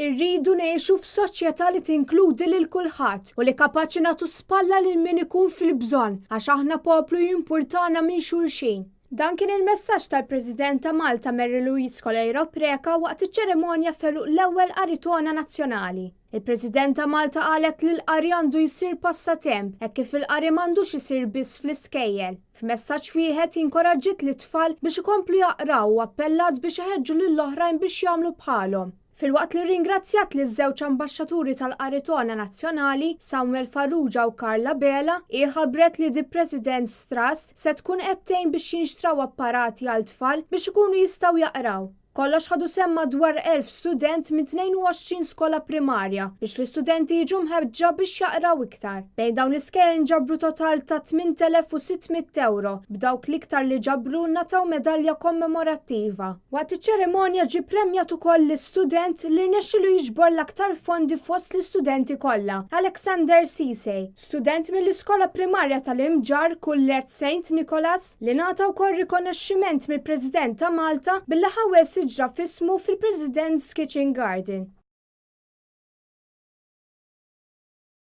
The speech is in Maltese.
Irridu ngħixu f'soċjetà li tinkludi lil kulħadd u li kapaċi nagħtu spalla lil min ikun fil-bżonn għax aħna poplu jimpurtana minn xulxin. Dan kien il-messaġġ tal-President ta' Malta Mary Louise Coleiro Preca waqt iċ-ċerimonja f'għeluq l-ewwel Qaritona Nazzjonali. Il-President ta' Malta qalet li l-qari għandu jsir passatemp hekk kif il-qari m'għandux isir biss fl-iskejjel. F'messaġġ wieħed inkoraġġiet lit-tfal biex ikomplu jaqraw u appellat biex iħeġġu lill-oħrajn biex jagħmlu bħalhom. Filwaqt li ringrazzjat liż-żewġ ambaxxaturi tal-Qaritona Nazzjonali, Samuel Farrugia u Karla Bela, hi ħabbret li The President's Trust se tkun qed tgħin biex jinxtraw apparati għal tfal biex ikunu jistgħu jaqraw. Kollox ħadu sehem madwar 1000 student minn 22 skola primarja biex l-istudenti jiġu mħeġġa biex jaqraw iktar. Bejn dawn l-iskejjel nġabru total ta' 8600 euro, b'dawk l-iktar li ġabru ngħataw medalja kommemorattiva. Waqt iċ-ċerimonja ġie premjat ukoll l-istudent li rnexxielu jiġbor l-aktar fondi fost l-istudenti kollha, Alexander Ceesay, student mill-iskola primarja tal-Imġarr Kulleġġ St. Nicholas, li ngħata wkoll rikonoxximent mill-President ta' Malta billi ħawwel siġra f'ismu fil-President's Kitchen Garden.